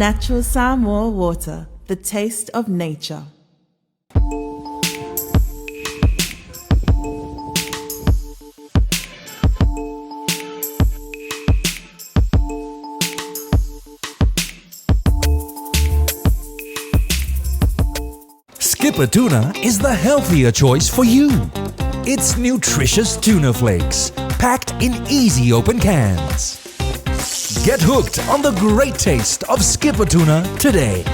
Natural Samoa water, the taste of nature. Skippa Tuna is the healthier choice for you. It's nutritious tuna flakes, packed in easy open cans. Get hooked on the great taste of Skippa Tuna today.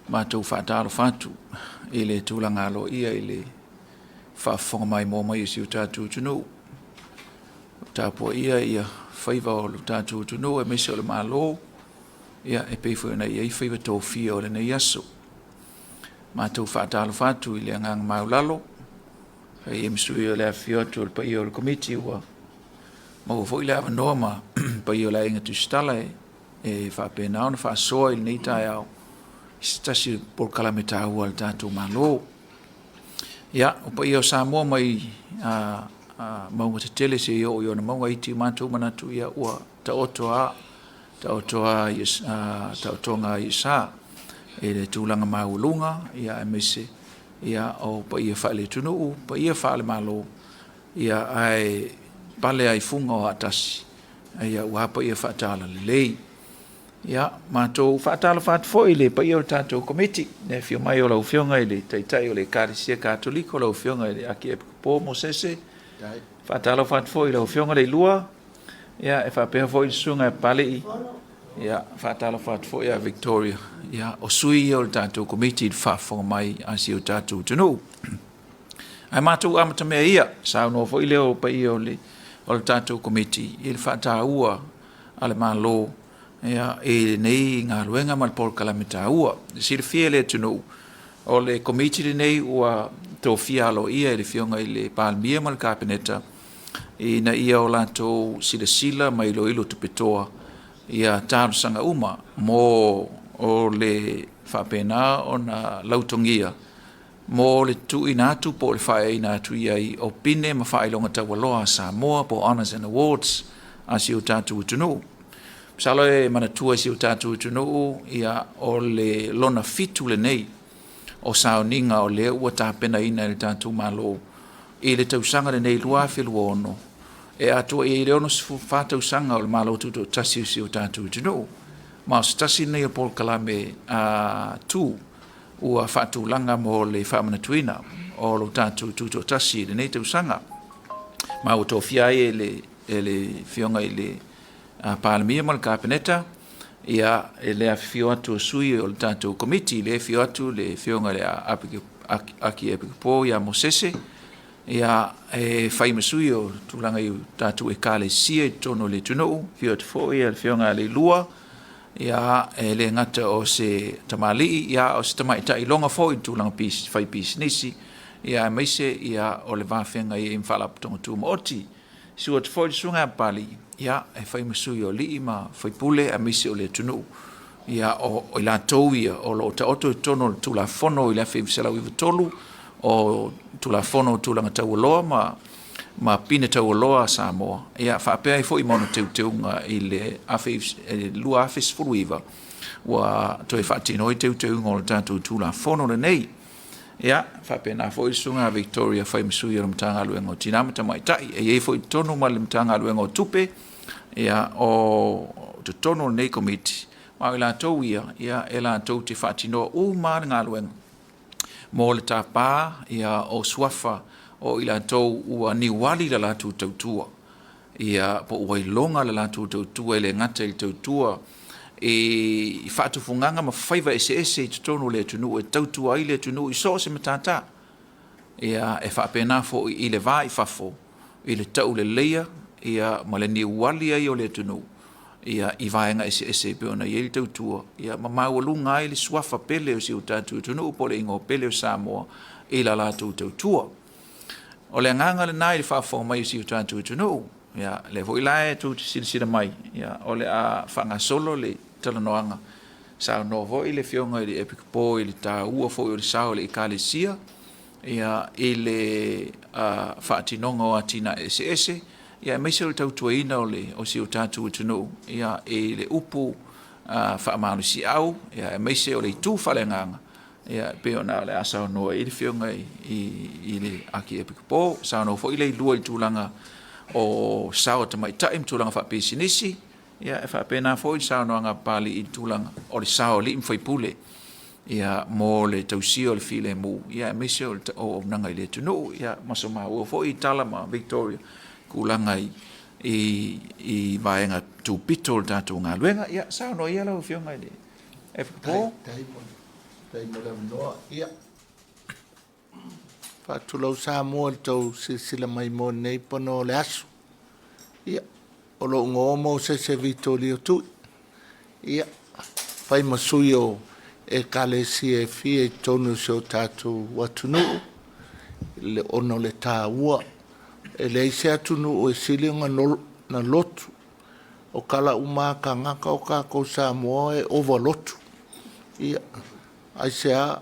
Matou faatalofa atu i le tulaga aloaia i le faafofoga maimoa mai o si o tatou atunuu. O tapuaia ia faiva o lo tatou atunuu aemaise o le Malo, ia e pei foi ona i ai faiva tofia o lenei aso. Matou faatalofa atu i le agaga maualalo, fai ai ma sui o le afifio atu o le paia o le Komiti ua maua foi le avanoa ma paia o le Aiga Tusitala e faapena ona faasoa i lenei taeao i se tasi o polokalame taua a le tatou Malo. Ia, o paia o Samoa mai mauga tetele seia oo i ona mauga iti, ua matou manatu ia ua taoto lava, taoto lava i taotoga i sa i le tulaga maualuga aemaise o paia faale-atunuu, paia faale-Malo, ae pale lava i fuga o aatasi aua paia faale-Talalelei. Ia, matou faatalofa atu foi i le paia o le tatou Komiti i le afio mai o lau Afioga i le Taitai o le Ekalesia Katoliko lau Afioga i le Akiepikopo Mosese. Faatalofa atu foi i lau Afioga Leilua, e faapea foi le Susuga ia Papalii, ia faatalofa atu foi ia Victoria. Ia, o sui ia o le tatou Komiti i le faafofoga mai a si o tatou atunuu. Ae matou amatamea ia, saunoa foi lea o paia o le tatou Komiti i le faataua a le Malo i lenei galuega ma le polokalame taua. E silafia e le atunuu, o le Komiti lenei ua tofia aloaia e le Afioga i le Palemia ma le Kapeneta ina ia o latou silasila ma iloilo tupetoa ia talosaga uma mo le faapena ona lautogia mo le tuuina atu po o le faaiaina atu i ai o pine ma faailoga taualoa a Samoa po o Honours and Awards a si o tatou atunuu. Masalo e manatua e si o tatou atunuu o le lona 7 lenei o sauniga o lea ua tapenaina e le tatou Malo i le tausaga lenei 2026 e atoa i ai le 64 tausaga o le Malo Tutoatasi o si o tatou atunuu. Ma o se tasi lenei o polokalame tu ua faatulaga mo le faamanatuina o lo tatou tutoatasi i lenei tausaga. Ma ua tofia ai e le Afioga i le Palemia ma le Kapeneta e le afifio atu o sui o le tatou Komiti, le afio atu le Afioga i le Akiepikopo ia Mosese, e fai ma sui o tulaga i tatou Ekalesia i totonu o le atunuu, afio atu foi le Afioga ia Leilua, e le gata o se tamalii a o se tamaitai iloga foi i le tulaga faipisinisi, aemaise o le va feagai ai ma Faalapotopotoga Tumaoti. Susu atu foi le Susuga ia Papalii, e fai ma sui o alii ma faipule aemaise o le atunuu. O i latou ia o lo o taoto i totonu o le Tulafono i le 1993, o Tulafono o Tulaga Taualoa ma Pine Taualoa a Samoa, faapea ai foi ma ona teuteuga i le 2019 ua toe faatino ai teuteuga o le tatou Tulafono lenei. Ia, faapena foi le Susuga ia Victoria e fai ma sui o le Matagaluega o Tina ma Tamaitai. E i ai foi i totonu ma le Matagaluega o Tupe, o totonu o lenei Komiti, ma o i latou ia e latou te faatinoa uma lava le galuega mo le tapa o suafa o i latou ua niuali le latou tautua, po ua iloga le latou tautua, e le gata i le tautua i faatufugaga ma faiva eseese i totonu o le atunuu e tautua ai le atunuu i so o se matata. E faapena foi i le va i fafo i le tauleleia ia, ma le niuali ai o le atunuu ia, i vaega eseese e pei ona i ai le tautua ia, ma maualuga ai le suafa pele o si o tatou atunuu po o le igoa pele o Samoa i la latou tautua. O le agaga lena i le faafofoga mai o si o tatou atunuu. Ia, lea foi la e tou te silasila mai, ia, o le a faagasolo le talanoaga. Saunoa foi le Afioga i le Epikopo i le taua foi o le sao o le Ekalesia ia, i le faatinoga o atinae eseese, ia, aemaise o le tautuaina o, le, o si o tatou atunuu ia, i le upu faamalosiau, ia, aemaise o le itu faaleagaga ia, e pei ona o le a saunoa i ai le Afioga i, i, i le Akiepikopo. Saunoa foi Leilua i le tulaga o sao o tamaitai ma tulaga faapisinisi, ia, e faapena foi le saunoaga a Papalii i le tulaga o le sao o alii ma faipule ia, mo le tausia o le filemu, ia, aemaise o le auaunaga i le atunuu, ia, ma so maua foi tala ma Victoria tulaga i, i, i vaega tupito o le tatou galuega. Ia, saunoa ia lau Afioga i le Epikopo. Faafetai mo le avanoa. Ia, faatulou Samoa i le tou silasila mai mo lenei pano o le aso. Ia, o lou igoa o Mosese Vitolio Tui. Ia, fai ma sui o Ekalesia e fia i totonu o si o tatou atunuu, ona o le taua. E leai se atunuu e sili ona lotu. O tala uma a tagata o tatou Samoa e ova lotu. Ia, aisea?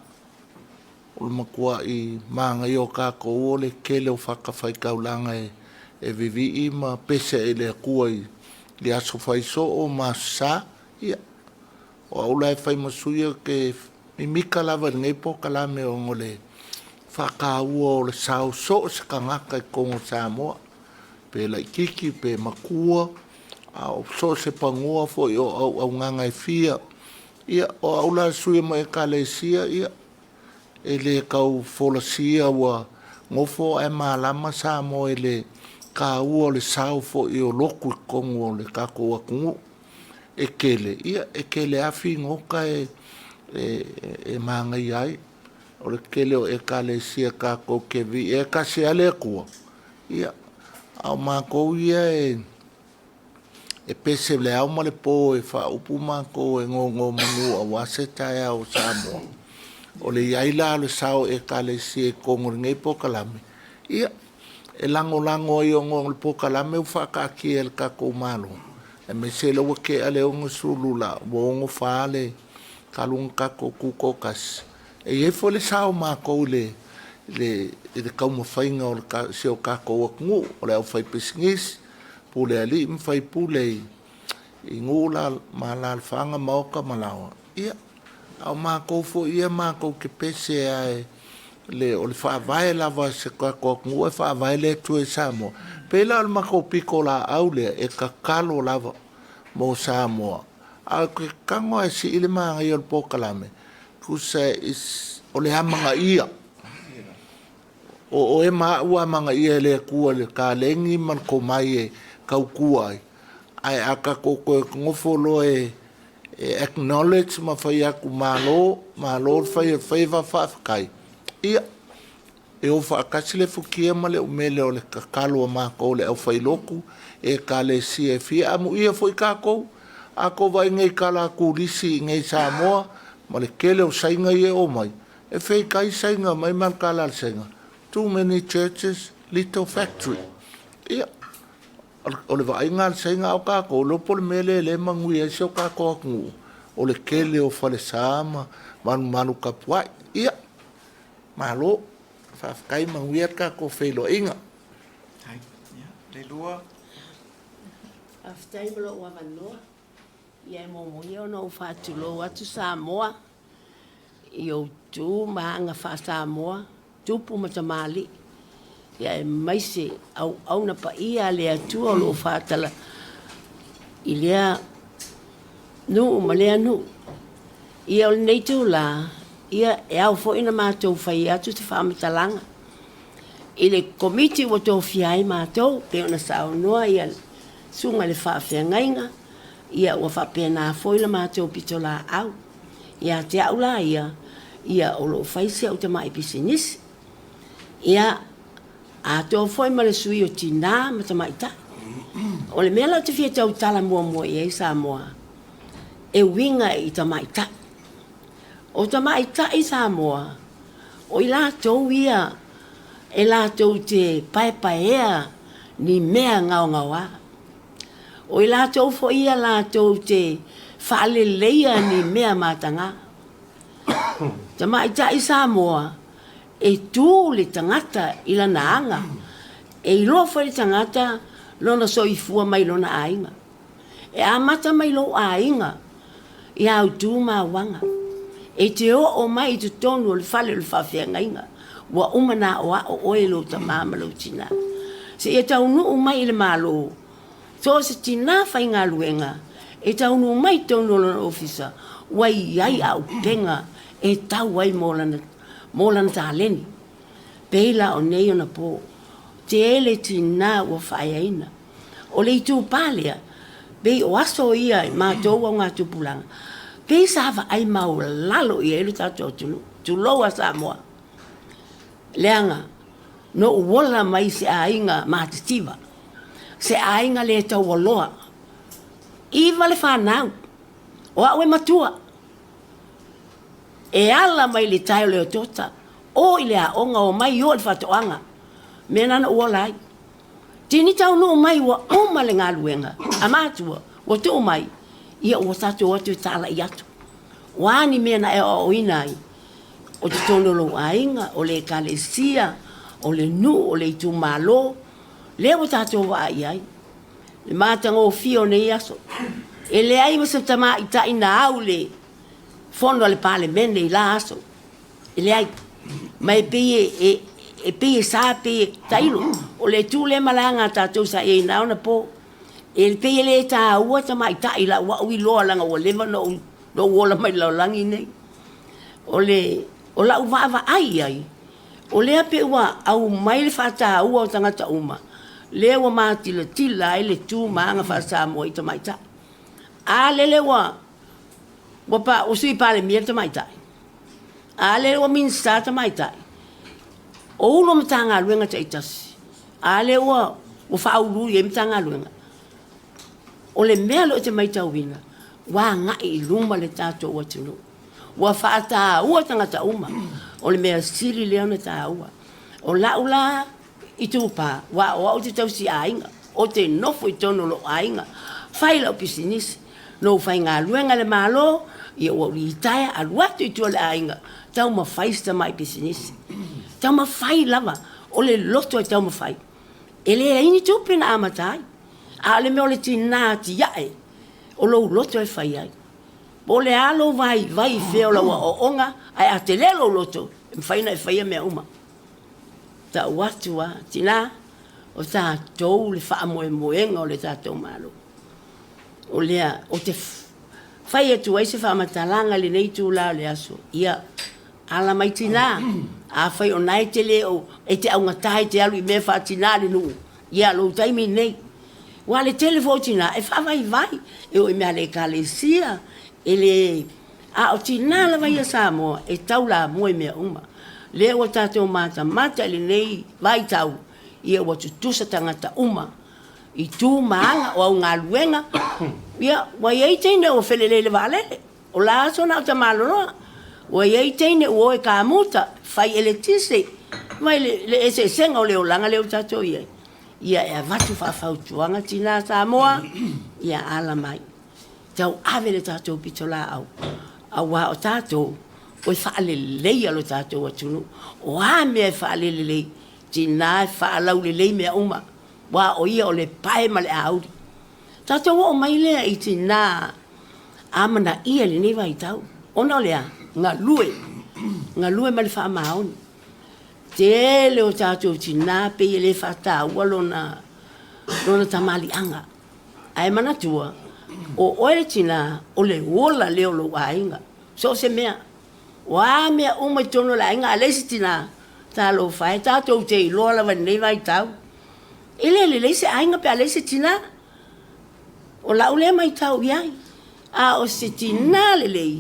O le matuai manaia o tatou o le tele o fatafaitaulaga e vivii ma pese i le Atua i aso fai soo ma aso sa. Ia, o au la e fai ma sui ou te mimita lava i lenei polokalame ona o le faataua o le sao o so o se tagata i totonu o Samoa, pe laitiiti pe matua, a o so o se panoa foi o auaunaga e fia. Ia, o au la le sui mai Ekalesia, ia, e le tau folasia ua nofo ae malama Samoa i le taua o le sao foi o lotu i totonu o le tatou atunuu. E tele, ia, e tele lava figota e manaia ai. O le tele o Ekalesia tatou te viia ai, e tasi lava le Atua, ia, a o matou ia e pese i le ao ma le po e faaupu matou e nonomanu aua se taeao o Samoa. O le i ai la o le sao o Ekalesia i totonu o lenei polokalame, ia, e lagolago ai ona o le polokalame ua faataatia e le tatou Malo, aemaise o lea ua tea le 60 la, ua 64 le talu ona tatou tutoatasi. E i ai foi le sao o matou i le taumafaiga o si o tatou atunuu, o le aufaipisinisi, pule a alii ma faipule i nuu ma alaalafaga, maota ma laoa. Ia, a o matou foi ia matou te pese lava o le faavae lava o si o tatou atunuu e faavae le Atua i Samoa. E pei la o le matou pitolaau lea, e tatalo lava mo Samoa. Ae ou te tago lava e sii le manaia o le polokalame, tusa o le amanaia. O oe ma au ua amanaia e le Atua i le taleni ma le tomai e tautua ai, ae a tatou toe nonofo loa e acknowledge ma fai atu, malo, malo le fai o le faiva, faafetai, ia, e o faatasi le futia ma le umele o le tatalo a matou le aufailotu, Ekalesia e fia. Amuia foi tatou, a outou vaai nei i tala a turisi i inei i Samoa ma le tele o Saina ia e omai, e feitai Saina aumai ma le tala a le Saina, too many churches, little factory. Ia, o le vaaiga a le Saina, a o tatou, le iloa po o le mea lea o lea e manuia ai si o tatou atunuu, o le tele o falesa ma malumalu tapuai. Ia, malo, faafetai, manuia le tatou feiloaiga. Leilua. Faafetai mo lou avanoa. Ia e muamua ia ona ou faatulou atu Samoa i ou tu ma aga faa-Samoa, tupu ma tamalii, ia aemaise auauna paia a le Atua o lo o faatala i lea nuu ma lea nuu. Ia o lenei itula, ia e ao foi ona matou fai atu se faamatalaga i le Komiti ua tofia ai matou, pei ona saunoa le susuga i le faafeagaiga, ia ua faapena foi la matou pitolaau. Ia te au la ia, ia o lo o fai si au tamai pisinisi. Ia, atoa foi ma le sui o Tina ma Tamaitai. O le mea la ou te fia tautala muamua i ai Samoa, e uiga i tamaitai. O tamaitai Samoa, o i latou ia e latou te paepaea ni mea gaogaoa. O i latou foi ia latou te faaleleia ni mea mataga. Tamaitai Samoa, e tu le tagata i lana aga, e iloa foi le tagata lona soifua mai lona aiga. E amata mai lou aiga i au tu ma au aga. E te oo mai i totonu o le fale o le faafeagaiga, ua uma ona aoao oe e lou tama ma lou tina. Seia taunuu mai i le Malo, so o se tina faigaluega e taunuu mai i totonu o lona ofisa, ua i ai auupega e tau ai mo lana taleni. Pei la o nei ona po, tele tina ua faaeaina. O le itupa lea, pei o aso ia i matou augatupulaga, pei sa vaai maualalo i ai lo tatou atunuu, tulou lava Samoa. Leaga na ou ola mai i se aiga matitiva, se aiga le taualoa, 9 le fanau, o au e matua. E ala mai le tae o le otaota, o i le aoga, omai o i le faatoaga, mea na na ou ola ai. Tini taunuu mai ua uma le galuega a matua ua tuu mai, ia ua tatou o atu e talai atu. O a ni mea na e aoaoina ai, o totonu o lou aiga, o le ekalesia, o le nuu, o le itumalo, lea ua tatou vaai i ai, le matagofie o nei aso. E leai ma se tamaitai na au i le fono a le Palemene i la aso. E leai. Ma e pei e, e pei e sa, pei e tailo. O le tu lea malaga a tatou sa i ai na ona po. E pei e le taua tamaitai i lau au iloa leaga ua leva ona ou, ou ola mai i le lalolagi nei. O, le, o lau vaavaai i ai, o lea pei ua aumai le faataua o tagata uma, lea ua matilatila ai le tu ma aga faa-Samoa i tamaitai. A lele ua, ua, pa, ua sui Palemia le tamaitai, a lele ua Minisita tamaitai, o Ulu o Matagaluega taitasi, a lea ua, ua faaulu i ai Matagaluega. O le mea lea ou te matauina, ua agai i luma le tatou atunuu. Ua faataua tagata uma. O le mea sili lea ona taua. O lau la itupa, aua o au ou te tausi aiga, ou te nofo i totonu o lou aiga, fai lau pisinisi, na ou faigaluega i le Malo, ia ua ou litaea, alu atu i tua i le aiga, taumafai si tamai pisinisi. Taumafai lava, o le loto e taumafai. E leai ni tupe na amata ai, a o le mea o le tina atiae, o lou loto e fai ai. Po o le a lou vaivai i fea o lau aoaoga, ae a tele lou loto, e mafai ona e faia mea uma. Tau atu lava, tina, o tatou le faamoemoega o le tatou Malo. O lea ou te fai atu ai se faamatalaga i lenei itula o le aso, ia ala mai tina, afai o na e te le o, e te augata e te alu i mea faatina le nuu, ia lou taimi lenei. Aua o le tele foi o tina e faavaivai, e o i mea a le ekalesia, e le... A o tina lava ia Samoa e taulamua i mea uma. Lea ua tatou matamata i lenei vaitau, ia ua tutusa tagata uma i tu ma aga, o au galuega, ia ua i ai teine ua felelei i le vaalele, o la aso na o tamaloloa. Ua i ai teine ua o e kamuta, fai eletise, vaai le eseesega o le olaga lea ua tatou i ai. Ia e avatu faafautuaga tina Samoa, ia ala mai. Tauave le tatou pitolaau, aua o tatou e faaleleia lo tatou atunuu. O a mea e faalelelei, tina e faalaulelei mea uma, aua o ia o le pae ma le auli. Tatou oo mai lea i tina amanaia i lenei vaitau, ona o le a? Galue, galue ma le faamaoni. Tele o tatou tina pei e le faataua lona, lona tamaliiaga. Ae manatua, o oe le tina, o le ola lea o lou aiga. So o se mea, o a mea uma i totonu o le aiga, a leai se tina, talofa e, tatou te iloa lava i lenei vaitau, e le lelei se aiga pe a leai se tina. O lau lea matau i ai, a o se tina lelei,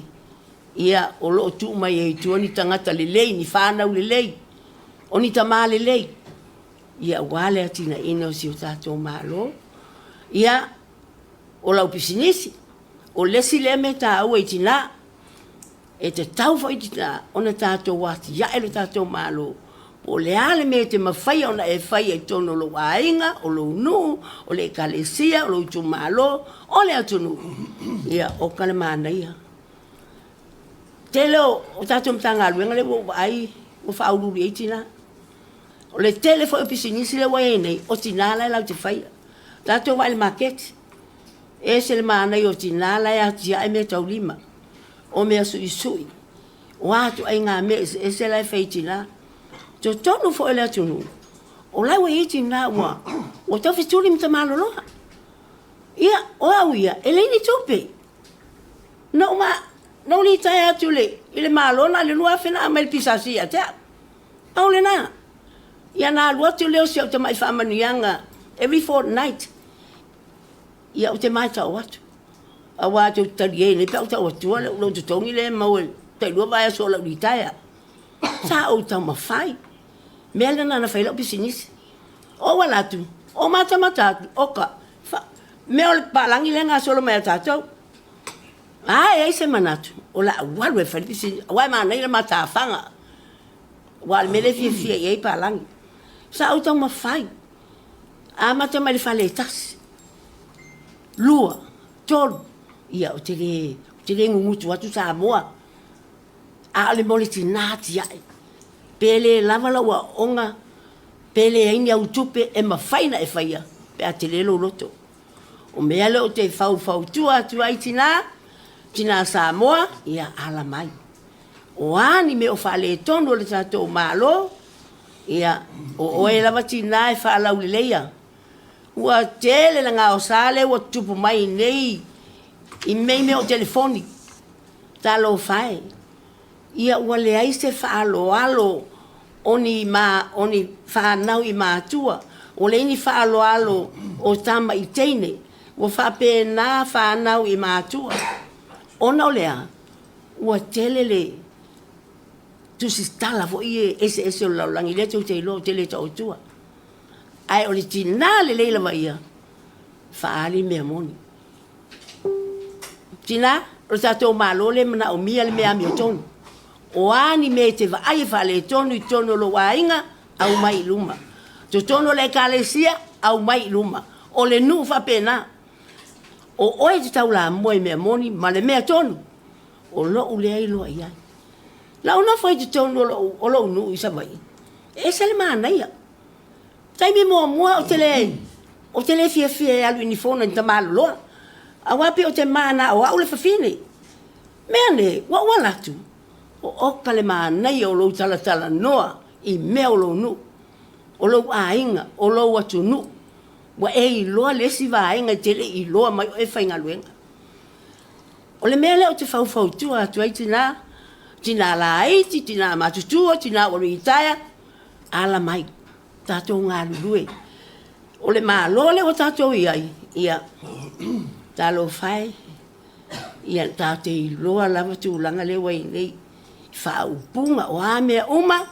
ia, o lo o tuu mai ai i tua ni tagata lelei, ni fanau lelei, o ni tama lelei, ia aua le atinaeina o si o tatou Malo. Ia, o lau pisinisi, o le isi lea mea taua i tina, e tatau foi tina ona tatou atiae lo tatou Malo, po o le a le mea e te mafaia ona e faia i totonu o lou aiga, o lou nuu, o le ekalesia, o lou itumalo, o le atunuu, ia oka le manaia. Tele o tatou Matagaluega lea ua ou vaai ua faauluulu i ai tina. O le tele foi o pisinisi lea ua i ai nei, o tina la e latou te faia. Tatou vaai i le maketi, e ese le manaia o tina la e atiae meataulima, o mea suisui, o a ituaiga mea eseese la e fai e tina. O totonu foi o le atunuu, o la e ua i ai tina ua taufetuli ma tamaloloa. Ia, o au ia, e leai ni tupe. Na ou litaea atu i le Malo na o le $2,000 na aumai e le PSC ia te au. Pau lena. Ia ona alu atu lea o si au tamai faamanuiaga every fortnight. Ia ou te matau atu, aua tou te talie nei pe a ou tau atua lou totogi lea e maua i le tailua vaiaso o lau litaea. Sa ou taumafai. Mea lena na fai ai lau pisinisi. Ou alu atu, ou matamata atu, oka, mea o le papalagi lea e gasolo mai ia tatou. A e ai se manatu, o le a ou alu e fai le pisinisi, aua e manaia le matafaga, aua o le mea lea e fiafia i ai palagi. Sa ou taumafai, amata mai le fale e tasi, lua, tolu, ia ou te le, ou te le gugutu atu Samoa, a o le mea o le tina atiae, pe le lava lau aoaoga, pe leai ni au tupe, e mafai ona e faia pe a tele lou loto. O mea lea ou te faufautua atu ai i tina, tina Samoa, ia ala mai. O a ni mea o faaletonu o le tatou Malo, ia, o oe lava tina e faalauleleia. Ua tele le gaosa lea ua tutupu mai nei i mea o telefoni. Talofa e, ia ua leai se faaaloalo o ni, ma, o ni fanau i matua, ua leai ni faaaloalo o tama i teine, ua faapena fanau i matua. Ona o le a? Ua tele le tusitala foi ia eseese o le lalolagi, lea tou te iloa ou te le tau atua. Ae o le tina lelei lava ia, faaali mea moni. Tina, o le tatou Malo lea e manaomia le mea amiotonu. O a ni mea e te vaai e faaletonu i totonu o lou aiga, aumai i luma. Totonu o le ekalesia, aumai i luma. O le nuu faapena. O oe e te taulamua i mea moni ma le mea tonu. O lou lea iloa i ai. Na ou nofo i totonu o lou nuu i Savaii, e ese le manaia. Taimi muamua ou te le, ou te le fiafia e alu i ni fono a ni tamaloloa, aua pei ou te manao o au le fafine. Mea ane, ua ou ala atu, oka le manaia o lou talatalanoa i mea o lou nuu, o lou aiga, o lou atunuu. Ua e iloa le isi vaega e te le i iloa mai o oe e faigaluega. O le mea lea ou te faufautua atu ai tina, tina laiti, tina matutua, tina ua litaea, ala mai, tatou galulue. O le Malo lea ua tatou i ai, ia, talofa e, ia tatou te iloa lava tulaga lea ua i ai nei, faaupuga, o a mea uma,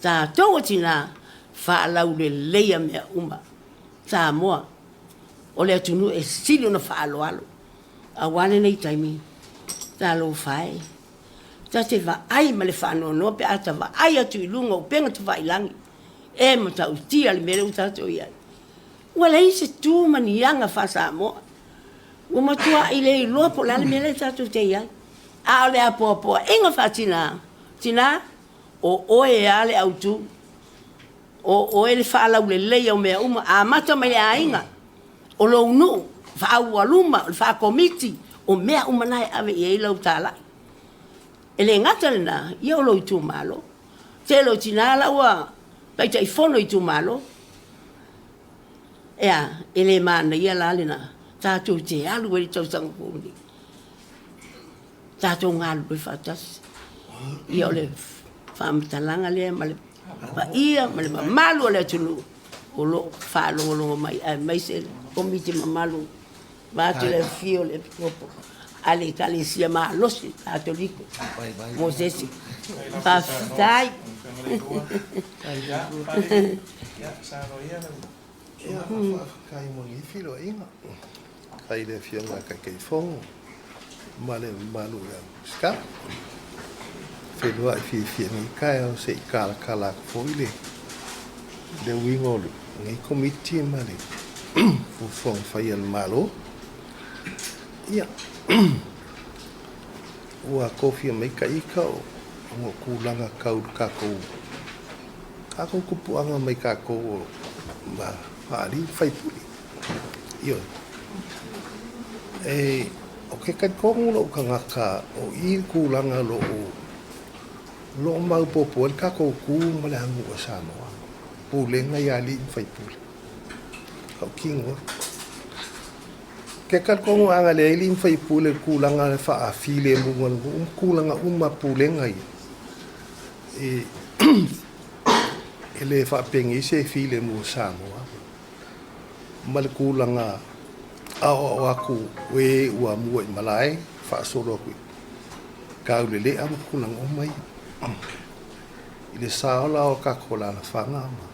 tatou o tina, faalauleleia mea uma. Samoa, o le atunuu e sili ona faaaloalo, aua lenei taimi, talofa e, Ta te vaai ma le faanoanoa pe a ta vaai atu i luga o upega tafailagi, e matautia le mea lea ua tatou i ai. Ua leai se tu ma ni aga faa-Samoa. Ua matuai le iloa po o le a le mea lea tatou te i ai. A o le apoapoaiga faatina, tina, o oe lava le autu, o oe le faalauleleia o mea uma, amata mai le aiga, o lou nuu, faaaualuma, o le faakomiti, o mea uma na e ave i ai lau talai. E le gata lena, ia o lou itumalo. Tele o tina la ua Taitaifono i itumalo. E a? E le manaia la lena? Tatou te alu ai i le tausaga fou lenei. Tatou galulue faatasi. Ia o le faamatalaga lea ma le paia ma le mamalu o le atunuu o lo o faalogologo mai aemaise le Komiti mamalu vaeatu le afifio o le Epikopo a le Ekalesia malosi Katoliko Mosese. Faafetai. Ia, faafetai mo lenei feiloaiga. Faafetai i le Afioga i le Taitaifono ma le mamalu o le au Minisita. Feiloai fiafia i lenei taeao se i talatala atu foi le le uiga o lenei Komiti ma le fuafuaga fai a le Malo. Ia, ua tofia mai ta ita ona o tulaga tau i le tatou tatou tupuaga mai tatou o alii ma faipule. Ioe. E, ou te talitonu lou tagata o i le tulaga o lo o o lo o maopoopo ai le tatou tu ma le aganuu a Samoa, pulega i alii ma faipule. Tautino atu. Ou te talitonu a na leai alii ma faipule i le tulaga le faafilemuga o le nuu ma tulaga uma pulega ia, e e le faapenei se filemu o Samoa ma le tulaga aoao atu o e ua mua i malae faasolo atu i taulelea ma tulaga uma ia. I le sao la o tatou alaalafaga ma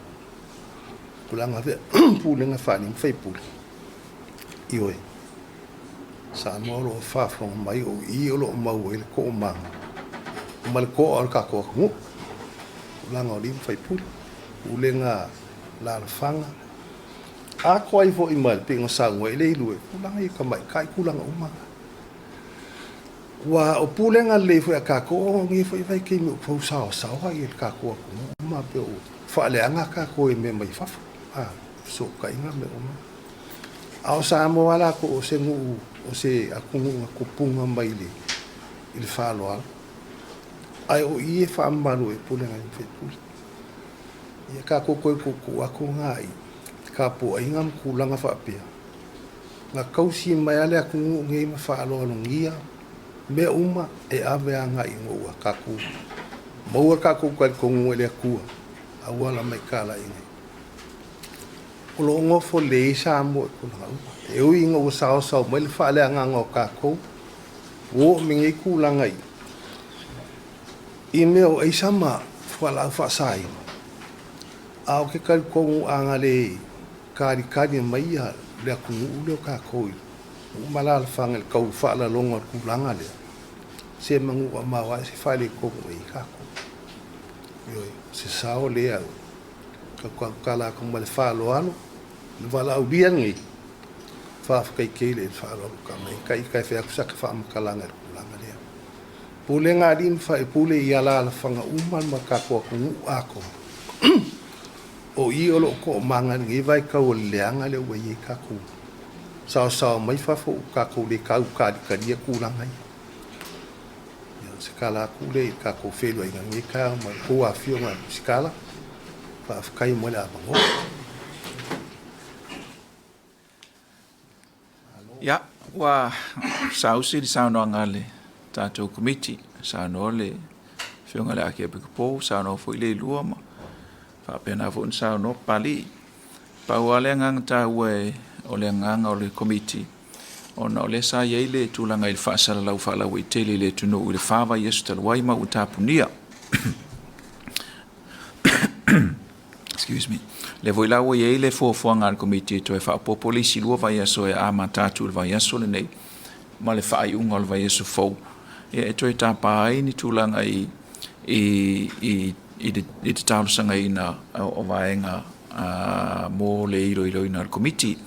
tulaga pulega faa-alii ma faipule, ioe, Samoa o lo o faafofoga mai o i o lo o maua ai le toomaga ma le toa o le tatou atunuu, tulaga o alii ma faipule, pulega a alaalafaga, atoa ai foi ma pei ona saunoa ai Leilua i tulaga ia o tamaitai, tulaga uma na. Aua o pulega lelei foi a tatou o lenei foi vaitaimi ua tau saoasaoa le tatou atunuu ma pei ua faaleaga tatou e mea mai fafo, fesootaiga ma mea uma. A o Samoa lava latou o se nuu, o se atunuu na tupuga mai i le faaaloalo, ae o i e faamamalu ai pulega a alii ma faipule. Ia tatou toe tuutuu atu la i tapuaiga ma tulaga faapea, na tausi mai lava le atunuu lenei ma faaaloalogia mea uma e ave agai ina ua tatou maua le tatou talitonuga i le Atua auala mai i talaiga. O lo o nofo lelei ai Samoa i tulaga uma. E ui ina ua saosao mai le faaleagaga o tatou, ua oo mai nei tulaga i i mea o aisa ma fualaau faasaina, ae ou te talitonu a na le talitali mai le atunuu lea o tatou i nuu ma alaalafaga i le tau faalaloga o le tulaga lea, semanu ua maoae se faaletonu o i ai tatou. Ioe, o se sao lea e tautala atu ma le faaaloalo, le valaaulia lenei, faafetai tele i le faaaloalo ua aumai ai ita e fai atu sata faamatalaga i le tulaga lea. Pulega a alii ma faipule i alaalafaga uma ma le tatou atunuu atoa, o i o lo o toomaga i lenei vaitau o le leaga lea ua i ai tatou, saosao mai fafo ua tatou le tau talitalia tulaga ia. Ia, o se tala atu lea i le tatou feiloaiga i lenei taeao ma le tou afioga i le Minisita. Faafetai mo le avanoa. Ia, ua saausi le saunoaga a le tatou Komiti, saunoa le Afioga i le Akiepikopo, saunoa foi Leilua ma faapena foi ona saunoa Papalii. Pau lava le agaga taua o le agaga o le Komiti, ona o lea sa i ai le tulaga i le faasalalau faalauaitele i le atunuu i le 4 vaiaso talu ai ma ua tapunia. Excuse me. Lea foi la ua i ai le fuafuaga a le Komiti e toe faaopoopo le isi 2 vaiaso e amata atu i le vaiaso lenei ma le faaiuga o le vaiaso fou, e toe tapa ai ni tulaga i le talosagaina o vaega mo le iloiloina e le Komiti.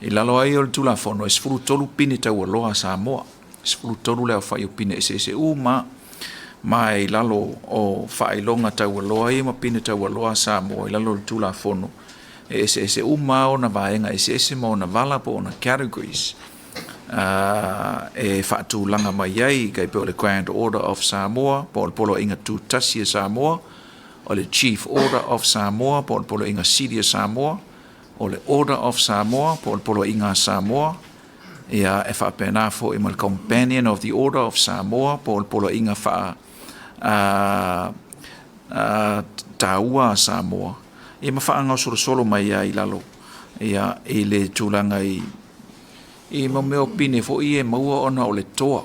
I lalo ai o le Tulafono, e 13 pine taualoa a Samoa, 13 le aofai o pine eseese uma lava, ma i lalo o faailoga taualoa ia ma pine taualoa a Samoa i lalo o le Tulafono, e eseese uma lava ona vaega eseese ma ona vala po o ona categories e faatulaga mai ai, e pei o le Grand Order of Samoa, po o le Poloaiga Tutasi a Samoa, o le Chief Order of Samoa, po o le Poloaiga Sili a Samoa, o le Order of Samoa, po o le Poloaiga a Samoa, ia e faapena foi ma le Companion of the Order of Samoa, po o le Poloaiga faa taua a Samoa, ia ma faagasolosolo mai ai i lalo ia i le tulaga i i mo mea o pine foi e maua ona o le toa,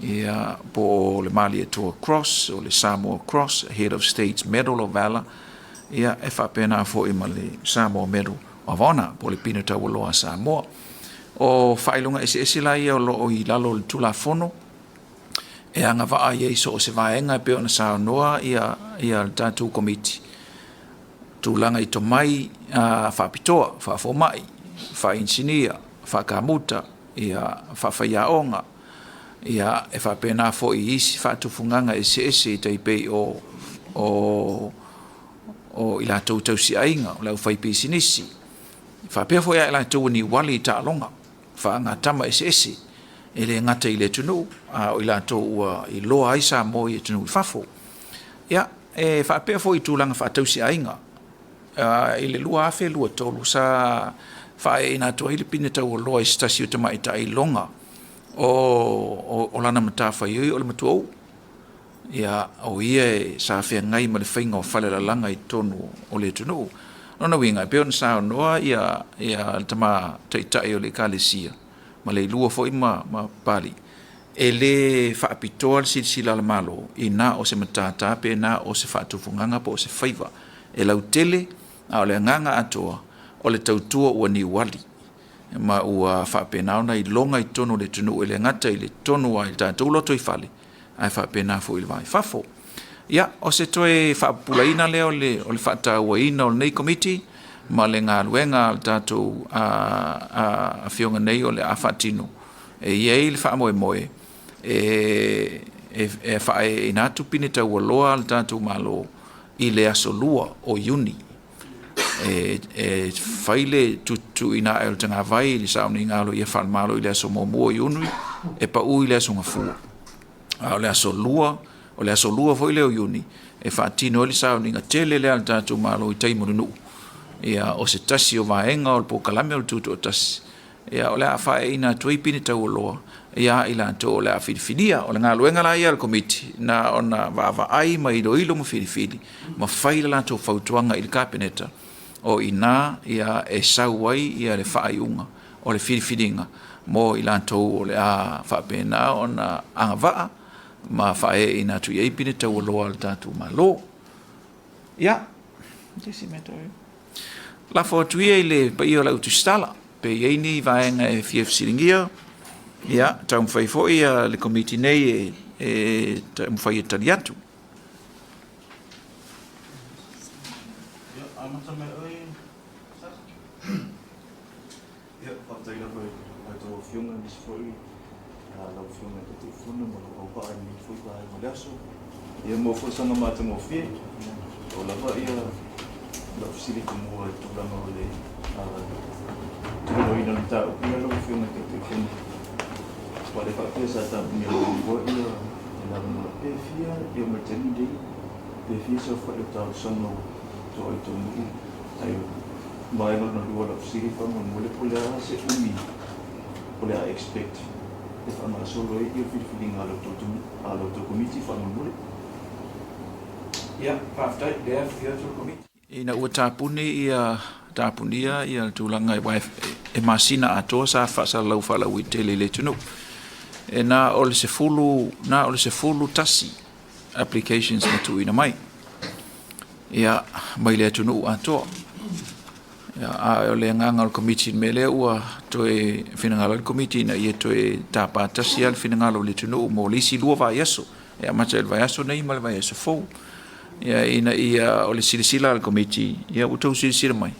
ia po o le Malietoa Cross, o le Samoa Cross, Head of States Medal of Valor, ia e faapena foi ma le Samoa Medal of Honour po o le pine taualoa a Samoa. O faailoga eseese la ia o lo o i lalo o le Tulafono e agavaa i ai so o se vaega e pei ona saunoa ia ia le tatou Komiti, tulaga i tomai faapitoa, faafomai, faainisinia, faakamuta, ia faafaiaoga, ia e faapena foi i isi faatufugaga eseese e tai pei o o o i latou tausiaiga, o le aufaipisinisi, faapea foi ia i latou ua niuali i taaloga faagatama eseese, e le gata i le atunuu, a o i latou ua iloa ai Samoa i atunuu i fafo. Ia, e faapea foi i tulaga faatausiaiga. I le 2023 sa faaeeina atu ai le pine taualoa i se tasi o tamaitai iloga o lana matafaioi o le matuauu. Ia, o ia sa feagai ma le faiga o falelalaga i totonu o le atunuu. O lona uiga, e pei ona saunoa ia le tama taitai o le Ekalesia, ma Leilua foi ma Papalii, e le faapitoa le silasila a le Malo i na o se matata pe na o se faatufugaga po o se faiva e lautele, a o le agaga atoa o le tautua ua niuali ma ua faapena ona iloga i totonu o le atunuu, e le gata i totonu lava i le tatou lotoifale, ae faapena foi i le va i fafo. Ia, o se toe faapupulaina lea o le faatauaina o lenei Komiti ma le galuega a le tatou Afioga nei o le a faatino. E i ai le faamoemoe e faaeeina atu pine taualoa a le tatou Malo i le aso 2 o Iuni e fai le tuuina ae o le tagavai i le sauniga aloaia faale-Malo i le aso 1 o Iuni e pau i le aso Gafua. A o le aso 2, o le aso 2 foi lea o Iuni e faatino ai le sauniga tele lea a le tatou Malo i tai mo le nuu. Ia, o se tasi o vaega o le polokalame o le Tutoatasi, ia o le a faaeeina atu ai pine taualoa ia i latou o le a filifilia. O le galuega la ia a le Komiti, na ona vaavaai ma iloilo ma filifili ma fai le latou fautuaga i le Kapeneta, o i ina e sau ai le faaiuga o le filifiliga mo i latou o le a faapena ona agavaa ma faaeeina atu i ai pine taualoa a le tatou Malo. Ia, lafo atu ia i le paia o le au tusitala, pe i ai ni vaega e fia fesiligia, ia, taumafai foi le Komiti nei e taumafai e tali atu. Ia, amata mai oe, Sasa. Ia, faafetai lava i a outou afioga, aemaise foi lau Afioga i le Taitaifono ma lou auvaa i lenei foi vaega o le aso. Ia, mo folasaga matagofie, o lava ia lau fesili tomua i le tulaga o le tuuloina o le mataupu lea lau Afioga i le Taitaifono. Aua le faapea sa tapunia muamua ia le avanoa pe fia ia mai le taimi lenei, pe fia saofai o talosaga ua toa i taunuu. Ae o le vaega lona lua o lau fesili faamolemole po o le a se umi o le a expect e faagasolo ai ia filifiliga a la outou Komiti faamolemole. Ia, faafetai, lea e afifio atu le Komiti. Ina ua tapuni ia tapunia ia le tulaga aua e masina atoa sa faasalalau faalauaitele i le atunuu. E na o le 10, na o le 11 applications na tuuina mai. Ia, mai le atunuu atoa. Ia, a o le agaga o le Komiti i le mea lea ua toe finagalo ai le Komiti ina ia toe tapa tasi lava le finagalo o le atunuu mo le isi 2 vaiaso, e amata i le vaiaso nei ma le vaiaso fou. Ia, ina ia, o le silasila a le Komiti, ia ua outou silasila mai,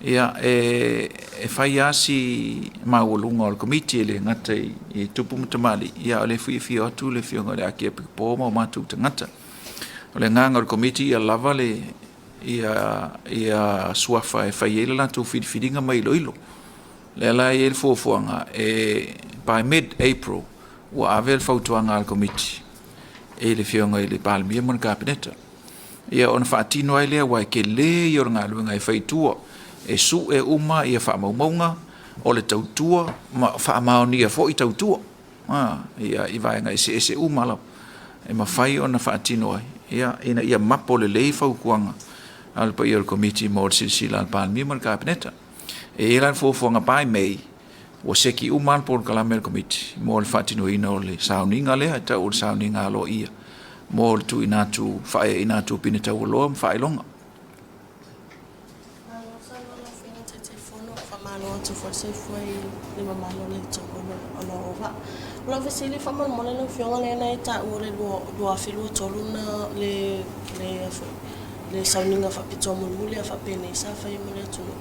ia e fai lava si maualuga o le Komiti e le gata i tupu ma tamalii, ia a o lea foi e afio atu le Afioga i le Akiepikopo ma o matou tagata. O le agaga o le Komiti ia lava le ia suafa e fai ai le latou filifiliga ma iloilo. O lea la e i ai le fuafuaga e by mid April ua ave le fautuaga a le Komiti i le Afioga i le Palemia ma le Kapeneta. Ia ona faatino ai lea aua e tele ia o le galuega e fai i tua, e sue uma ia faamaumauga o le tautua ma faamaonia foi tautua ia i vaega eseese uma lava e mafai ona faatino ai ia ina ia mapo lelei fautuaga a le paia o le Komiti mo le silasila a le Palemia ma le Kapeneta. E i ai la le fuafuaga by May ua seki uma lava le polokalame a le Komiti mo le faatinoina o le sauniga lea e tau o le sauniga aloaia mo le tuuina atu, faaeaina atu o pine taualoa ma faailoga. Malo saunoa lau Afioga i le Taitaifono. soifua i le mamalu o le itu ona o vaa. O lau fesili faamolemole lau Afioga lea na e taua le 2023 na le le le sauniga faapitoa mulimuli a faapenei sa fai mo le atunuu.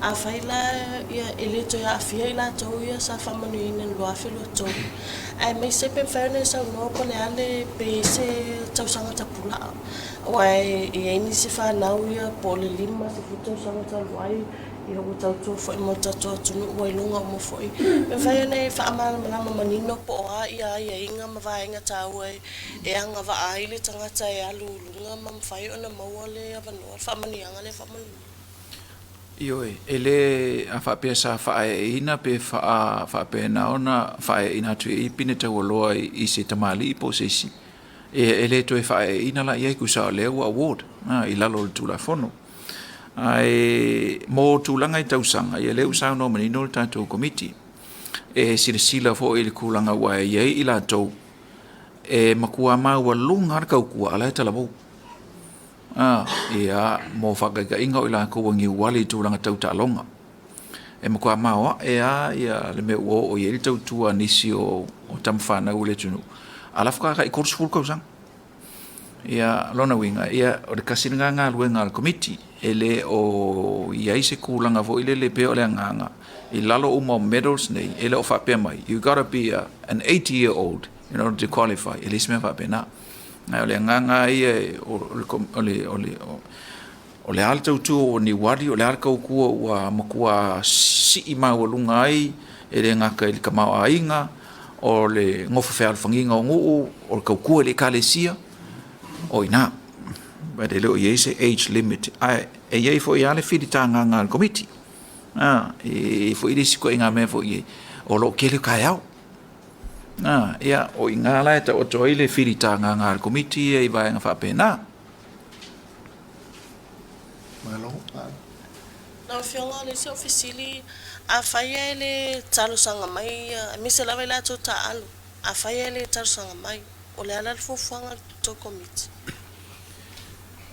Afai la ia e le toe aafia i latou ia sa faamanuiaina i le 2023, aemaise pe mafai ona e saunoa po o le a le, pe i ai se tausaga tapulaa, aua e i ai nisi fanau ia po o le 50 tausaga talu ai ia ua tautua foi mo le tatou atunuu ua iloga uma foi. Pe mafai ona e faamalamalama manino po o a ia aiaiga ma vaega taua e agavaa ai le tagata e alu i luga ma mafai ona maua le avanoa, le faamanuiaga lea faamolemole. Ioe, e le a faapea sa faaeaina pe faapena ona faaeaina atu i ai pine taualoa i se tamalii po o se isi, e le toe faaeaina la i ai, tusa o lea ua award i lalo o le Tulafono. Ae mo tulaga i tausaga, ia lea ua saunoa manino le tatou Komiti, e silasila foi i le tulaga ua i ai i latou e matua maualuga lava le tautua a o la e talavou. Ia, mo faataitaiga o i latou ua niuali i tulaga tau taaloga. E matua maoae lava le mea ua oo i ai le tautua a nisi o tama fanau a le atunuu, a o la e faatoa tai 30 tausaga. Ia, o lona uiga, ia, o le tasi lena galuega a le Komiti, e le o i ai se tulaga foi lele pei o le agaga i lalo uma o medals nei, e le o faapea mai, you gotta be an 80 year old in order to qualify, e leai se mea faapena. Ae o le agaga lava ia o le a le tautua ua niuali, o le a le tautua ua matua sii maualuga ai, e le gata i le tamaoaiga, o le nofo fealofagiga o nuu, o le tautua i le Ekalesia, o i ina. But e le o i ai se age limit, ae e i ai foi lava le filitagaga a le Komiti, e i ai foi le isi ituaiga mea foi o lo o tele taeao. Ia, o i ina la e taoto ai le filitagaga a le Komiti ia i vaega faapena. Malo. Lau Afioga, o le isi au fesili, afai e le talosaga mai, aemaise lava i latou taaalo, afai e le talosaga mai, o le a la le fuafuaga a le tou Komiti?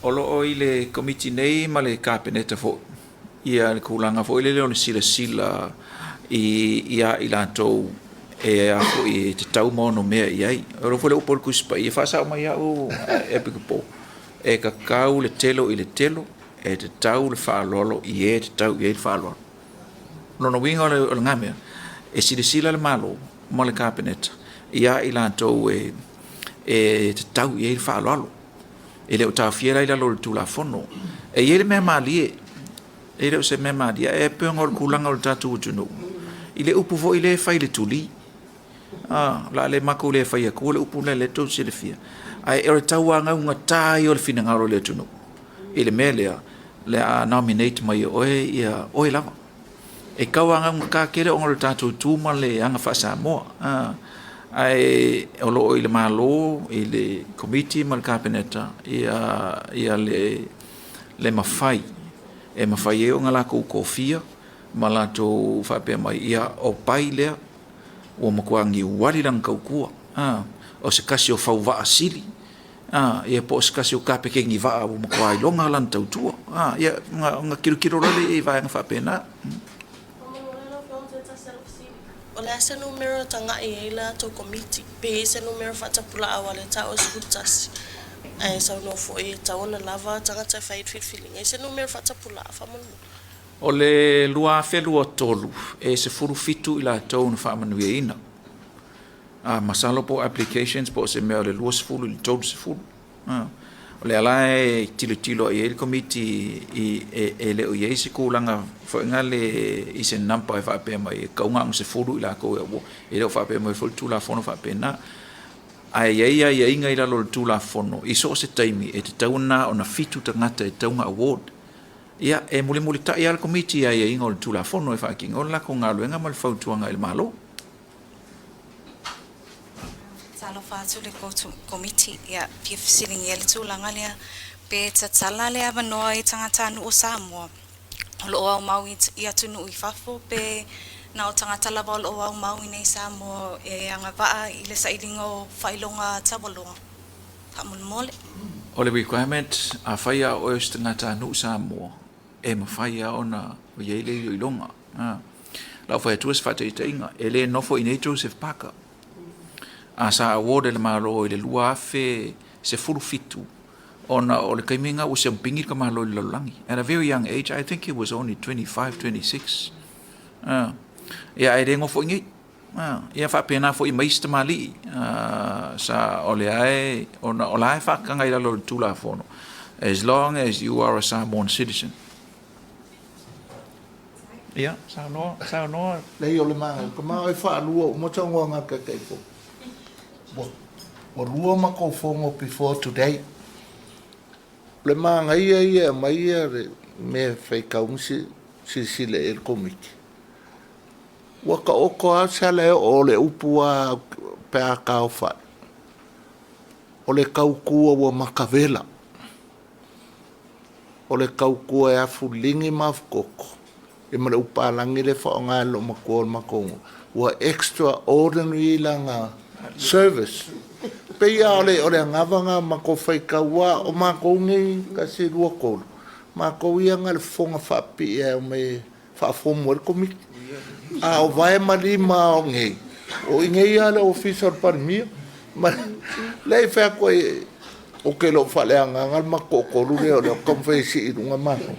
O lo o i le Komiti nei ma le Kapeneta foi ia le tulaga foi lele o le silasila i a i latou e a foi e tatau ma onomea i ai. O le foi le upu a le Tusi Paia, faasao mai au Epikopo, e tatau le telo i le telo, e tatau le faaaloalo i e tatau i ai le faaaloalo. O lona uiga o lena mea, e silasila le Malo ma le Kapeneta ia i latou e tatau i ai le faaaloalo. E le o taofia la i lalo o le Tulafono. E i ai le mea malie, e le o se mea malie, ae pei ona o le tulaga o le tatou atunuu, i le upu foi lea e fai i le tuli. O le a le matou le fai atua le upu lea o lea tou te silafia, ae o le tauagaugata ia o le finagalo o le atunuu i le mea lea, o le a nominate mai e oe ia oe lava. E tauagaugata tele ona o le tatou tu ma le aga faa-Samoa, ae o lo o i le Malo, i le Komiti ma le Kapeneta le mafai e mafai ai ona latou tofia ma latou faapea mai, ia, o Pai lea ua matua niuali lana tautua, o se tasi o fauvaa sili, ia po o se tasi o kapekeni vaa ua matua iloga lana tautua. Ia, ona tilotilo loa lea i vaega faapena. O le a se numera e tagai i ai la tou Komiti? Pe i ai se numera faatapulaa aua o lea e taua e 11 ae saunoa foi e tatau ona lava tagata e fai ai le filifiliga. E i ai se numera faatapulaa faamolemole? O le 2023, e 17 i latou na faamanuiaina. Masalo po o applications po o se mea o le 20 i le 30. O lea la e tilotilo i ai le Komiti e le o i ai se tulaga foi lea i se number e faapea mai e tatau na ona 10 i latou e award. E le o faapea mai foi le Tulafono faapena. Ae i ai aiaiga i lalo o le Tulafono i so o se taimi e tatau ona 7 tagata e tatau ona award. Ia, e mulimulitai lava le Komiti i aiaiga o le Tulafono e faatino le latou galuega ma le fautuaga i le Malo. Talofa atu le Komiti, ia, fia fesiligia le tulaga lea, pe tatala le avanoa i tagatanuu o Samoa o lo o aumau i atunuu i fafo pe na o tagata lava o lo o aumau i nei Samoa e agavaa i le sailiga o faailoga taualoa. Faamolemole. O le requirement, afai lava o oe o se tagatanuu Samoa, e mafai lava ona i ai le iloiloga. Lau fai atua se faataitaiga, e le nofo i inei Joseph Parker. A sa award e le Malo i le 2017 ona o le taimi lena ua siamupini le tamaloa i le lalolagi. At a very young age, I think he was only 25, 26. Ia ae le nofo i inei. Ia faapena foi ma isi tamalii sa o lea e, ona o la e faataga i lalo o le Tulafono, as long as you are a Samoan citizen. Ia, saunoa, saunoa. Leai o le magaia, ka ma e faalua uma saunoaga a le Taitaifono. Ua, ua lua matou fono before today. O le magaia ia e aumai ia le mea e faitau ma silasila i ai le Komiti. Ua taoto lava se ala e oo o le upu lava pe a taaofai, o le tautua ua matavela. O le tautua e afuligi ma afutoto, ia ma le upu palagi lea e faaaoga e le loomatua o le matou nuu, ua extraordinary lana service. E pei lava o le o le anava lena o matou faitau aua o matou nei, tasi, lua, tolu, matou ia na o le fofoga faapipii e omai e faafomu ai le Komiti. A o vae ma lima o nei, o i inei lava le Ofisa o le Palemia. Ma lea e fai atu ai, ou te le o faaleagaina le matou toatolu lea o lea ou te taumafai e sii i luga matou.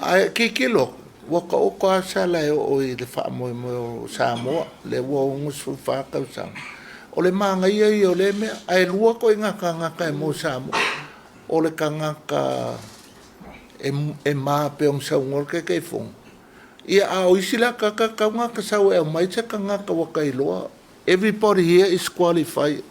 Ae tilotilo atu, ua taoto lava se ala e oo i le faamoemoe o Samoa, lea ua 64 tausaga. O le manaia ia o lea mea, ae lua ituaiga tagata e mo Samoa. O le tagata e ma pei ona saunoa le Taitaifono. Ia a o isi la tagata e tatau ona ota sau e aumai se tagata ua ta iloa, everybody here is qualified,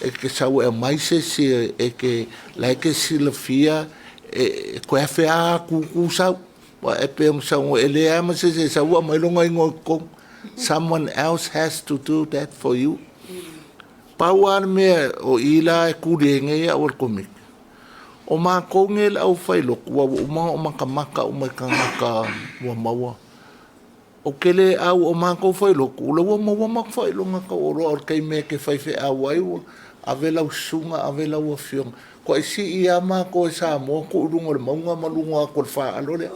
e te sau e aumai se isi e te la e te silafia e toe afe lava tutu sau. Aua e pei ona saunoa, e leai lava ma se isi e sau aumai lona igoa i totonu. Someone else has to do that for you. Pau lava le mea o i la e tuli ai nei au e le Komiti, O matou nei le aufailotu ua uma ona ou matamata uma i tagata ua maua. Ou te le au o matou failotu, o lea ua maua matou faailoga taualoa o le taimi e te faifeau ai ua ave lau susuga ave lau afioga. Toai sii lava matou e Samoa tuu i luga o le mauga ma luga atu o le faalo lea.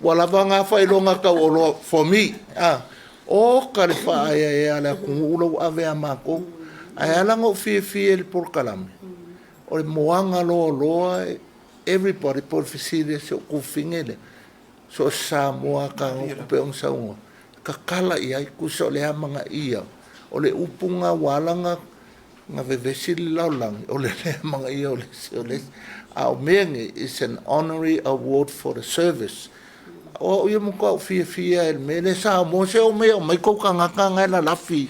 Ua lava na faailoga taualoa for me. Oka le faaeaea a le atunuu la ua ave ia matou. Ae ala ona ou fiafia i le polokalame, o le moana loaloa everybody po o le fesili a si ou tuafafine lea, so o se Samoa lava tagoto pei ona saunoa, tatala i ai, tusa o le amanaia o le upu lena ua ala ona vevesi le lalolagi, o le le amanaia o le isi o le isi. A o mea nei, it's an honorary award for the service. O au ia matua ou fiafia i le mea lea, Samoa se omai e aumai tou tagata na e lalafi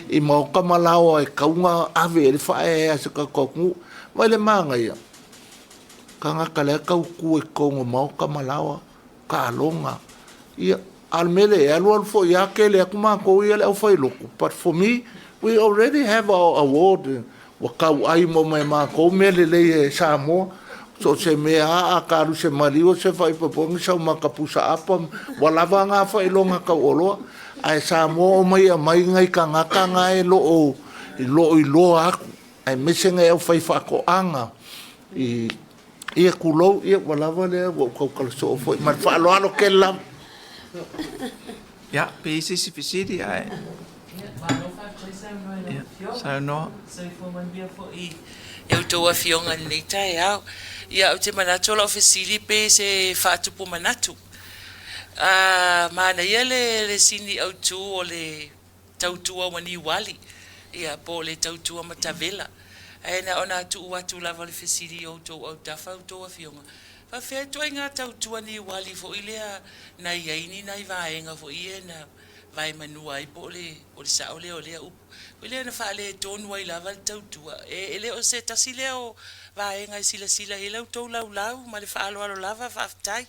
i maota ma laoa e tatau ona ave i ai le faaeaea a si o tatou atunuu. Vaai i le manaia, tagata la e tautua i totonu o maota ma laoa, taaloga, ia, a o le mea lea e i ai, e alualu foi lava tele atu matou ia le aufailotu, but for me, we already have our award, ua tauai uma e matou mea lelei e Samoa. So o se mea lava, a ta alu i se maliu o se faaipoipoga, sau ma ta pusa apa, ua lava na faailoga taualoa. Ae Samoa omai e aumai nai tagata na e lo o iloa atu, aemaise nai aufaifaatoaga i Ia tulou, ia ua lava lea, ua ou tautala soo foi. Ma le faaaloalo tele lava. Ia, pe i ai se isi fesili ae. Ia, malo faafetai saunoa i lau Afioga. Saunoa. Soifua manuia foi i a outou afioga i lenei taeao. Ia, ou te manatu o lau fesili pe se faatupu manatu. Manaia le sini autu o le tautua ua niuali, ia, po o le tautua matavela. Ae na ona tuu atu lava o le fesili i outou autafa outou afioga, faapefea ituaiga tautua niuali foi lea na i ai ni nai vaega foi ia na vaemanua ai po o le, o le sao lea o lea upu foi lea na faaletonu ai lava le tautua. E, e le o se tasi lea o vaega e silasila i ai la outou laulau ma le faaaloalo lava. Faafetai.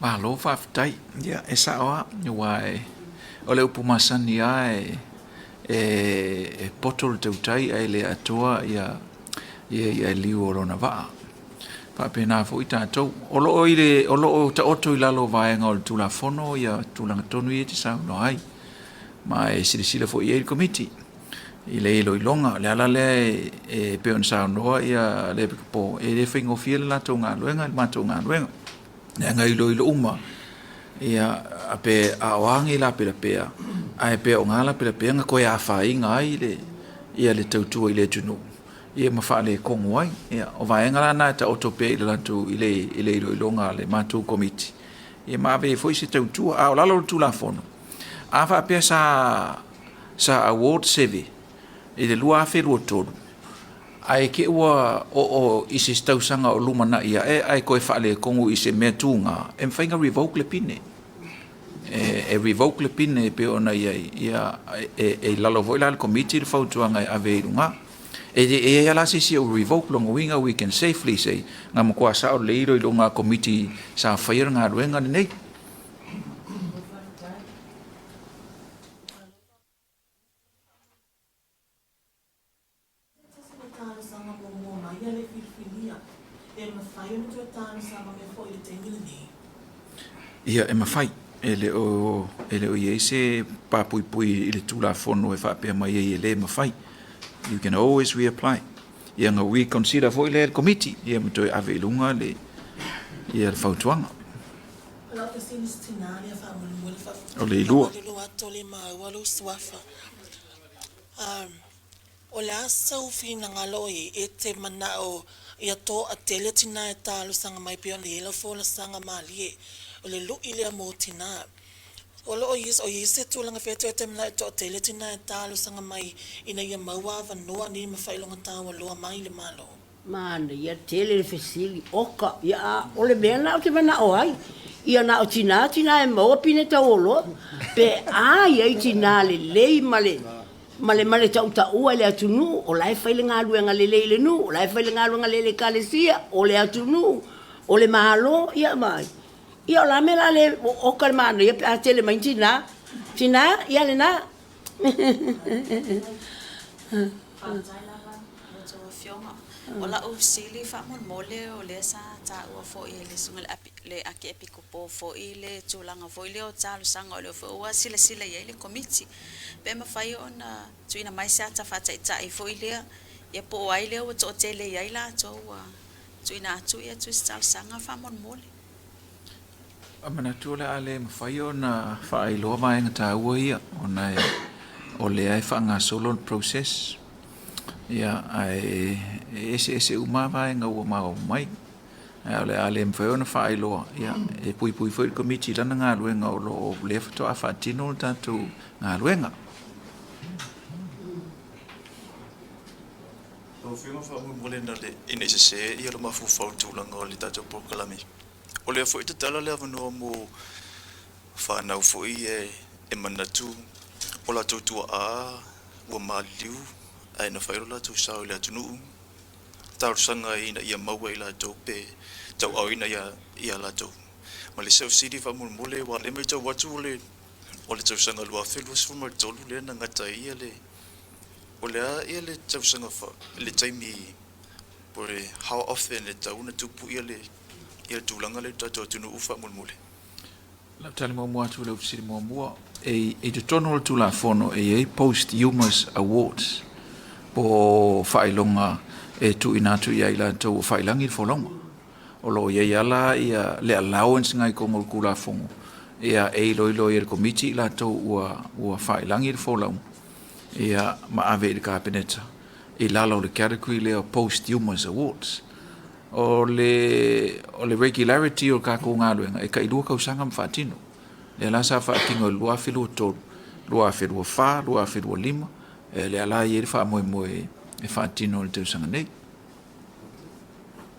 Malo faafetai. Ia, e sao lava, aua o le upu masani lava e poto le tautai ae le atoa ia i'a liu o lona vaa. E faapena foi tatou. O lo o i le, o lo o taoto i lalo o vaega o le Tulafono ia tulaga tonu ia e te saunoa ai, ma e silasila foi i ai le Komiti i le iloiloga. O le ala lea e pei ona saunoa ia Lepikopo, e le faigofie le latou galuega i le matou galuega, leaga e iloilo uma. Ia, pe a o a nei lapelapea, ae pe o ngā lapelapea na toe afaina ai le, ia le tautua i le atunuu, ia ma faaletonu ai. Ia, o vaega la na e taoto pea i le latou, i le, i le iloiloga a le matou Komiti, ia ma ave ai foi se tautua. A o lalo o le Tulafono, a faapea sa, sa award seve i le 2023, ae te i ua oo i se isi tausaga o lumanai ae ae toe faaletonu i se mea tuga, e mafai ona revoke le pine. E revoke le pine e pei ona i ai, ia, e i lalo foi la o le Komiti le fautuaga e ave i luga. E le i ai lava la se isi o revoke, lona uiga we can safely say na matua sao lelei iloiloga a Komiti sa faia le galuega lenei. Se tasi o talosaga muamua mai a le filifilia, e mafai ona toe talosaga mai foi i le taimi lenei. Ia, e mafai. E le o, e le o i ai se papuipui i le Tulafono e faapea mai ai e le mafai. You can always reapply. Ia ona reconsider foi lea e le Komiti, ia ma toe ave i luga le, ia le fautuaga. O lau fesili se tina lea faamolemole O le ilua. Faamalulu atu o le maua lou suafa. O le a sou finagalo o i ai e te manao ia toatele tina e talosaga mai pei ona i ai lau folasaga malie, o le lui lea mo tina. O lo o i ai se tulaga fea e te manao e toatele tina e talosaga mai ina ia maua avanoa nei ma faailoga taualoa mai le Malo? Manaia tele le fesili, oka, ia a o le mea lena ou te manao ai, ia na o tina tina e maua pine tauoloa, pe a i ai tina lelei ma le ma le ma le tautaua i le atunuu, o la e fai le galuega lelei i le nuu, o la e fai le galuega lelei i le ekalesia, o le atunuu, o le Malo, ia vaai. Ia o le a le mea o le a le oka le manaia pe a tele mai ni tina. Tina, ia lena. Faafetai lava i a outou Afioga. O lau fesili faamolemole o lea sa taua foi e le Susuga i le Akiepikopo foi le tulaga foi lea o talosaga o lea foi ua silasila i ai le Komiti. Pe mafai ona tuuina mai se ata faataitai foi lea, ia po o ai lea ua toatele i ai latou ua tuuina atu ia tusi talosaga faamolemole. A manatu o le a le mafai ona faailoa vaega taua ia ona o lea e faagasolo le process. Ia, ae e eseese uma lava vaega ua maua mai. Ae o le a le mafai ona faailoa, ia, e puipui foi le Komiti i lana galuega o lo o lea faatoa faatino le tatou galuega. Lau Afioga faamolemole ina ne i sese ia le mafaufau i le tulaga o le tatou polokalame. O lea foi e tatala le avanoa mo fanau foi e manatu o latou tuaa ua maliliu ae na fai lo latou sao i le atunuu, talosaga ina ia maua e i latou pe tauaaoina ia latou. Ma le isi au fesili faamolemole aua o lea e matau atu o le tausaga 2023 lea na gata ai le, o le a le tausaga, le taimi po o le how often e tatau ona tupu le tulaga lea i le tatou atunuu faamolemole. O lau tali muamua atu i lau fesili muamua, e i totonu o le Tulafono e i ai Posthumous Awards po o faailoga e tuuina atu ia i latou ua faailagi le folauga. O lo o i ai lava la le allowance lena i totonu o le Tulafono e iloilo ai e le Komiti i latou ua faailagi le folauga ma ave i le Kapeneta i lalo o le category lea o Posthumous Awards. O le regularity o le tatou galuega, e tailua tausaga ma faatino. O lea la sa faatino i le 2023, 2024, 2025, lea la e i ai le faamoemoe e faatino i le tausaga nei.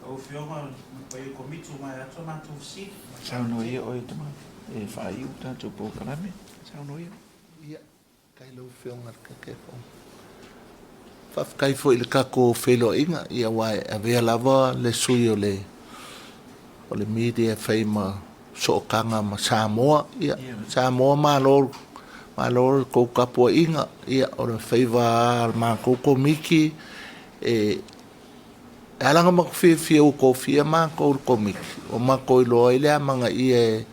Lau Afioga i le paia o le Komiti, ua maea atu a matou fesili. Saunoa ia oe tama e faaiu le tatou polokalame. Saunoa ia. Ia, faafetai i lau Afioga i le Taitaifono. Faafetai foi i le tatou feiloaiga, aua e avea lava le sui o le media e fai ma sootaga ma Samoa. Ia, Samoa malo, malo le tou tapuaiga. Ia, o le faiva lava o le matou Komiti, e ala ona matou fiafia ua tofia matou e le Komiti, ua matou iloa ai le amanaia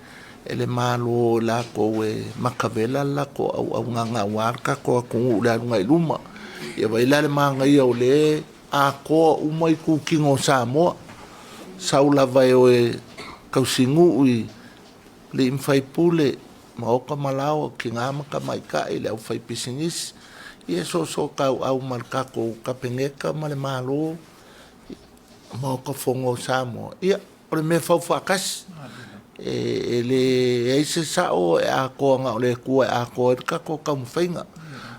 e le Malo o i latou e matavela le latou auaunaga aua le tatou atunuu i le aluga i luma. Ia vaai la i le manaia o lea e atoa uma itutino o Samoa, sau lava e o e tausinuu i Alii ma Faipule, Maota ma Laoa, Tina ma Tamaitai, le aufaipisinisi, ia soosootaua ma le tatou Kapeneta ma le Malo, Maota Fono o Samoa, ia, o le mea faufaatasi. E leai se sao e atoa na o le Atua e atoa ai le tatou taumafaiga.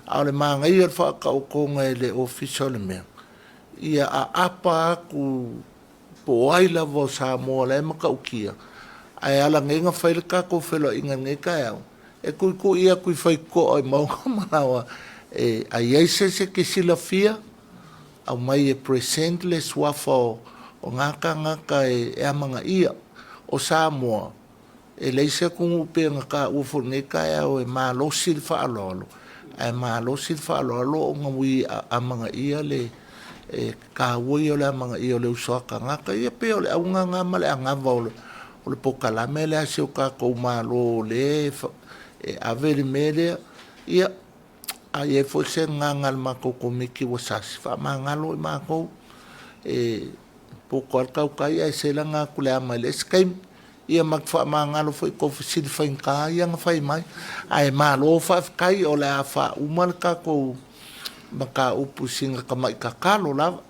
A o le manaia o le faataotoga e le Ofisa o le mea, ia aapa atu po o ai lava o Samoa o la e matautia, ae ala nei ona fai le tatou feiloaiga i lenei taeao, e tuitui atu i faitotoa i maota ma laoa, a i ai se isi e te silafia, aumai e present le suafa o na tagata e amanaia. O Samoa, e leai se atunuu pei ona taua foi i lenei taeao e malosi le faaaloalo, ae malosi le faaaloalo ona ua ia amanaia le taua ia o le amanaia o le uso a tagata. Ia pei o le auga lena ma le anava o le polokalame lea a si o tatou Malo o lea e ave le mea lea. Ia, a i ai foi se agaga o le matou Komiti ua sasi, faamagalo i matou. E poto lava le tautai ae selaga atu i le ama i le isi taimi. Ia ma te faamagalo foi i tou fesili faigata ia na fai mai. Ae malo faafetai, o le a faauma le tatou mataupu i sina tamai tatalo lava.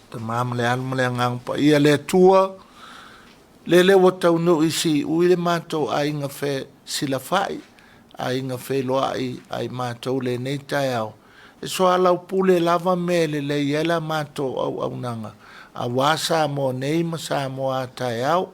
Tama ma le Alo ma le Agaga Paia, le Atua, lele ua taunuu i siui le matou aiga fesilafai, aiga feiloai a i matou i lenei taeao, e soalaupule lava mea e lelei ai la matou auaunaga, aua Samoa nei ma Samoa a taeao.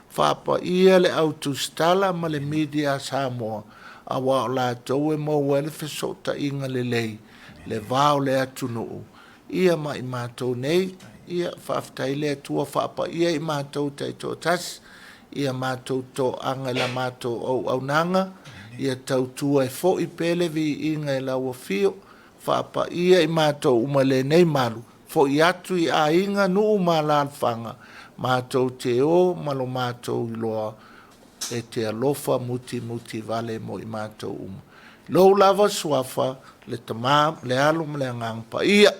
Faapaia le au tusitala ma le media a Samoa, aua o latou e maua ai le fesootaiga lelei le va o le atunuu ia ma i matou nei. Ia, faafetai le Atua, faapaia i matou taitoatasi, ia matou toaga i la matou auaunaga, ia tautua ai foi pea le viiga i lau afio. Faapaia i matou uma i lenei malu, foi atu i aiga, nuu ma alaalafaga, matou te o ma lo matou iloa e te alofa mutimuti vale mo i matou uma. Lou lava suafa, le Tama, le Alo ma le Agaga Paia.